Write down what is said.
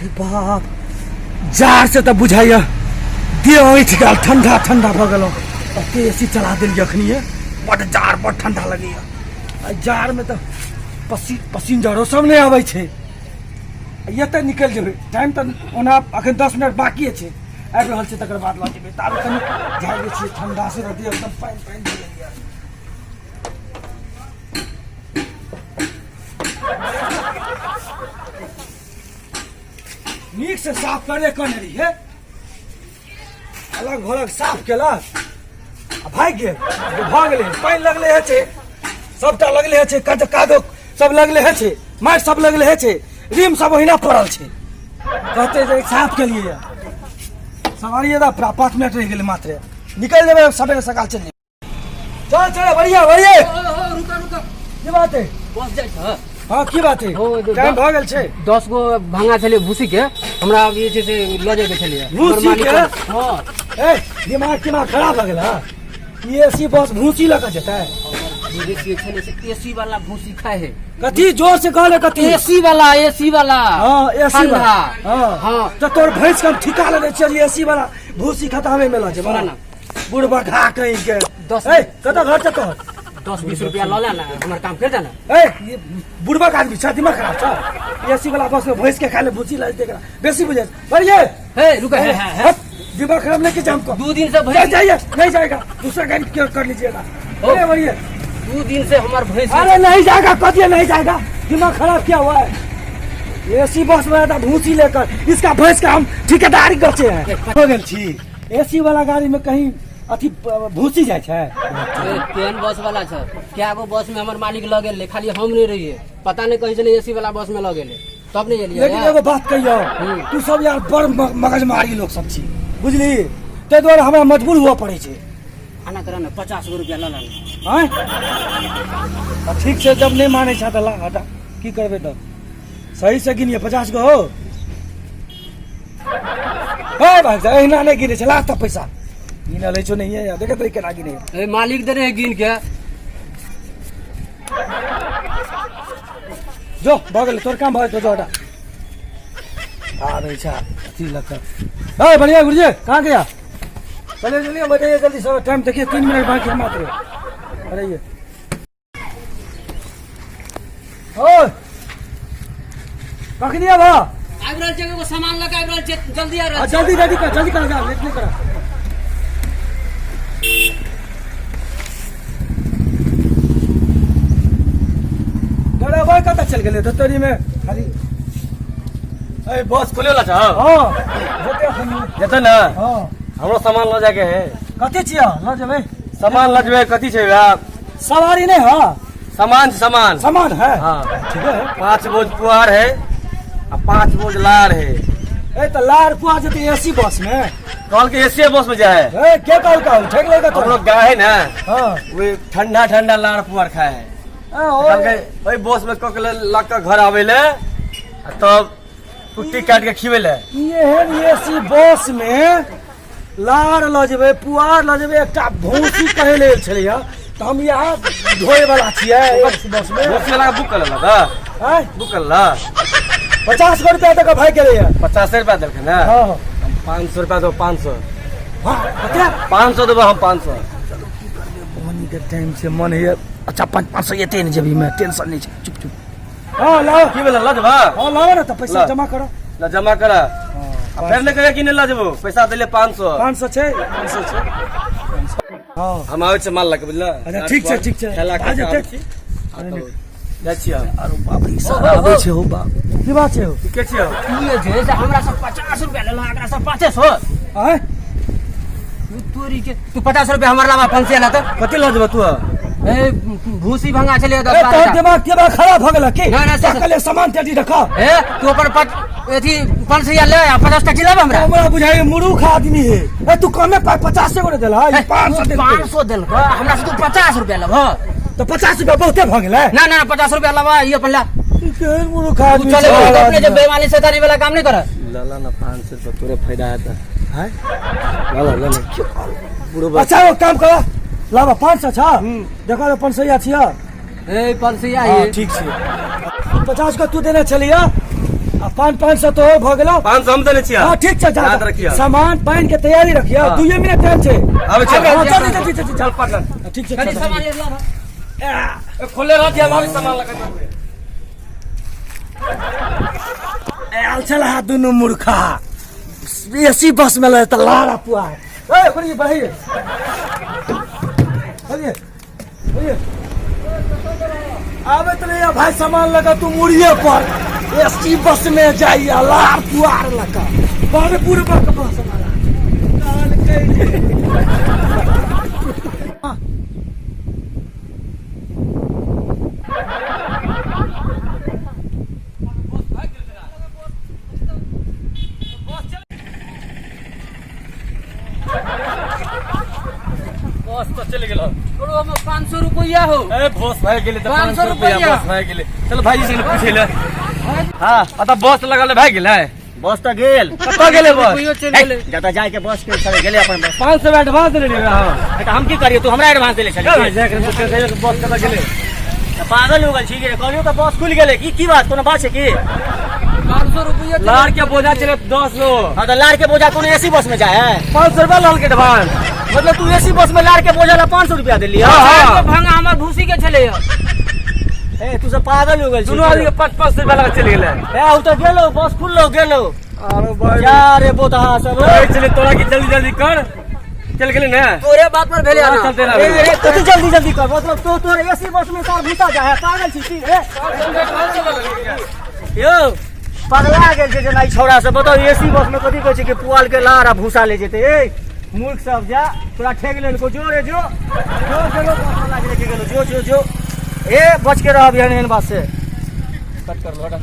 रे बाप, जाड़ से तऽ बुझाइया देह ऐठ गेल, ठंडा ठंडा भऽ गेलहुँ। एते एसी चला देलियै अखनिये, बड्ड जाड़ बड्ड ठंडा लगैया। आ जाड़मे तऽ पसिंजरो सब नहि अबै छै। एतऽ निकलि जेबै, टाइम तऽ ओना अखन 10 मिनट बाकिए छै, आबि रहल छै, तकर बाद लऽ जेबै। ताबे कनि झाड़ि दै छियै, ठंडा से रहतै एकदम पानि पानि भऽ गेलैया। नीक से साफ करे कहने रहियै, अलग भलग साफ केलक आ भागि गेल। भऽ गेलै, पानि लगले होइ छै, सबटा लगले होइ छै, कद कादो सब लगले होइ छै, माटि सब लगले होइ छै, रिम सब ओहिना पड़ल छै। कहते जे साफ केलियै। सवारी पूरा 5 मिनट रहि गेलै मात्र, निकलि जेबै सबेरे सकाल चलि। चल चल, बढ़िया बढ़िया। रुका रुका। की बात है? बस जाइ छ। हाँ, की बात है? हो, टाइम भऽ गेल छै। 10 गो भांगा छलै भूसी के, हमरा अभी जे छै से लऽ जाइके छलै। भूसी हमर मालिक के? हँ। ए, दिमाग दिमाग खराब भऽ गेल। हँ, ई एसी बस भूसी लऽ कऽ जेतै? बुझै छियै छलै से एसी वाला भूसी खाइ है। कथी? जोर से कहले कथी? एसी वाला, एसी वाला। हाँ, एसी वाला। ठंडा। हाँ। हाँ। तऽ तोर भैंस के हम ठिका लेने छियै, एसी वाला भूसी खतामे में लऽ जेबै। सुना ना। बुढ़बा घा कहीं के। दस। ए, कतऽ घर छै तोहर? 10-20 रुपया लऽ ले ना, हमर काम कर देना। ए, ये बुढ़बा के आदमी छ, दिमाग खराब छ? एसी वाला बस में भैंस के खाले भूसी लऽ जेतै, एकरा बेसी बुझे बढ़िए। हे, रुक, हे, हे, हे। दिमाग खराब नहीं कीजिए हमको। 2 दिन से भैंस जाइए, नहीं जाएगा, दूसरा गाड़ी क्यों कर लीजिएगा। अरे बढ़िए। 2 दिन से हमार भैंस। अरे नहीं जाएगा, कह दिया नहीं जाएगा। दिमाग खराब किया हुआ है। एसी बस में आता भूसी लेकर, इसका भैंस का हम ठेकेदारी करते हैं। हो गेल छी, एसी वाला गाड़ी में कहीं अथी भूसी जाइ छै? ए, केहन बस वाला छै? क्या गो बस में हमर मालिक लऽ गेल, खाली हम नहीं रहिए। पता नहीं कहीं से एसी वाला बस में लऽ गेलै तब नहीं एलियै। लेकिन एगो बात कहियौ? हम्म। तू सब यार बड़ मगजमारी लोग सब छी, बुझली? ताहि दुआरे हमरा मजबूर हुअ पड़ै छै। आना कर ने, 50 गो रुपया लऽ लेना। आँय, आ ठीक छै, जब नहि मानै छै तऽ ला, हटा, की करबै? तऽ सही से गिनिए, 50 गो हो। ए भाई साहब, एहिना नहि गिनै छै, ला तऽ पैसा गिनल लै छौ नहिये यार, देखैत रही केना गिनै। ए, मालिक देने है गिन के। जो, भऽ गेलै तोर काम, भऽ गेल, जो हटा। आबै छै अथी लऽ कऽ। ए बढ़िया गुरुजी, कहाँ गया? चलिए चलिए, बताइए जल्दी सब, टाइम देखिए, 3 मिनट बाकी है मात्र। अरे ये ओ कखनी आबऽ? आबि रहल छै, एगो सामान लऽ के आबि रहल छै, जल्दी आबि रहल। जल्दी जल्दी कर, जल्दी कर, जा, लेट नहीं करा। ड्राइवर कतऽ चलि गेलै धोतरी में खाली? ए, बस खुले वाला छौ? हाँ, जेतै एखन। जेतै ने? हाँ। हमरो सामान लऽ जाके है। कथी छियै? लऽ जेबै। सामान लऽ जेबै, कथी छै वएह? सवारी नहीं है? सामान छै, सामान। सामान है? हाँ। ठीक है। 5 बोझ पुआर है आ 5 बोझ लार है। ए, तऽ लार पुआ जेतै एसी बस में? कहल के एसी बस में जाए। ए, के कहलका? ठेक लेगा तो। हम लोग गाय है ना, हाँ। वे ठंडा ठंडा लार पुआर खाए है। हाँ, ओ- कहल के ओहि बस में कऽ के लऽ कऽ घर आबै ले आ तब कुट्टी काटि के खिबै ले। एहन एसी बस में लार लऽ जेबै, पुआर लऽ जेबै, एकटा भौंसी कहै लेल छलैया तऽ हम इएह धोए वाला छियै एसी बस में? भौंसी वाला के बुक कर लेलक? आँय? बुक कर लेलक। 50 गो रुपया तक भाई गेलैया। 50 रुपया देलकै ने? हाँ। हम 500 रुपया देबो, 500। हाँ, कते? 500 देबो हम, 500। पानी के टाइम से मन होइए। अच्छा, पाँच पाँच सौ एते ने जेबी में, टेंशन नहीं छै। चुप चुप, हाँ, लाओ। की भेलै, लऽ जेबा? हाँ, लाओ ना तऽ पैसा। ला। जमा करो। ल, जमा कर आ फेर नहि कहिया कि नहि लऽ जेबो, पैसा देले 500। 500 छै, 500 छै, हाँ। हम आबै छियै माल लऽ के, बुझल? अच्छा, ठीक छै, ठीक छै। खेला आ जेतै। आबै छी। आ तब जाइ छियै हम। अरे बाप रे, ई सब आबै छै हो बाप। की बात छै हो? ठीके छियै हम। की जे से हमरा सब 50 रुपया लेलक, एकरा सब 500। आँय? तू तोरी के, तू 50 रुपया हमर लाबा, 500 ला तऽ। कथी लऽ जेबो तू? ए, भूसी भंगा छलै 10 ए, 12 तोहर टा। दिमाग दिमाग खराब भऽ गेल की? ना, ना, से- कहले सामान टेटी रख। ए, तू अपन पट अथी 500 ले आ 50 टका लेब हमरा। हमरा बुझाइ मूर्ख आदमी है। ए, तू कमे पाइ 50 गो देला, ई 500 देलकै। 500 देलक, हमरा से तू 50 रुपया लेब? तऽ 50 रुपया बहुते भऽ गेलै। ना ना, 50 रुपया लेब, ई अपन ले। ई केहन मूर्ख आदमी चले छै? अपने जे बेईमानी शैतानी वाला काम नहीं कर। लऽ लऽ ने 500 रुपया, तोरे फायदा हेतै। हैं? लऽ लऽ, लऽ लऽ बुढ़ो। अच्छा, एगो काम कर, लाबा 500 छ, देखो तो 500 छिय। ए, 500। हाँ, ठीक छै, 50 का तू देने छलिया आ आ पाँच पाँच सौ तो भऽ गेलो। 500 हम देने छियै। हाँ, ठीक छै, जा याद जा। रखिए। सामान पानि के तैयारी रखिए। हाँ। 2 मिनट टाइम छै। आबै छै। हाँ, चल चल चल चल। चल पकड़। ठीक छै। कनी चल। सामान लऽ। ए, खोले रह दिया, हम सामान लगा के। आयल छल हा दुनू मूर्खा, एसी बस में ले तऽ लारा पुआ। ए खुली बही, खोलिए खोलिए। आबैत रहिए भाई सामान लगा, तू मुड़िए पर एसी बस में जाइए, लार पुआर लगा बड़ बुढ़बक बस वाला कहलकै जे- बस तो चलि गेल। तोरो हम 500 रुपया हो। ए, बस भए गेलै तऽ। 500 500 रुपया। रुपैआ। बस भए गेलै। चल, भाईजी से पूछै ले। हाँ, अतः बस लगल भए गेलै। बस तऽ गेल। कतऽ गेलै बस? रुपयो चलि गेलै। जतऽ जाय के बस के छलै, गेलै अपन बस। 500 एडवांस देने रहियै अहाँ। तऽ हम की करियै? तू हमरा एडवांस देले चल छली। भाई, जाके बस कतऽ गेलै? तऽ पागल हो गेल छी कि? कहलियौ तऽ बस खुलि गेलै। की की बात, कोनो बात छै की? 500 रुपया चलि। लार के बोझा चले 10 गो। हाँ, तऽ लार के बोझा कोनो एसी बस में जाए है? 500 रुपया लाल के एडवांस। मतलब तू एसी बस में लार के बोझा ला 500 रुपया देली? हाँ, हाँ। चारि गो भंगा हमर भूसी के छलै। ए, तू सब पागल हो गेल छी। दुनू आदमी के 5-500 रुपया लगा चलि गेलै। ए, उ तऽ गेलो, बस खुललो, गेलो। अरे भाई। जा रे बोतहा सब। कहै छलै तोरा की जल्दी जल्दी कर, चलि गेलै ने। तोरे बात पर भेलै ना। चलते ए, रह। ए, तू जल्दी जल्दी कर, मतलब तू तोरे एसी बस में तार भूसा जाए है? पागल छी की? ए यौ, पगला गेल छै जेना ई छौड़ा सब। बताउ, एसी बस में कथी कहै छै कि पुआल के लार आ भूसा ले जेतै। ए मूर्ख सब, जा, तोरा ठेक लेलको। जो रे, जो जो, गेलो बस वाला के लेके गेलो। जो जो जो, ए, बच के रहब एहन एहन बात से। कट कर लो, हटा।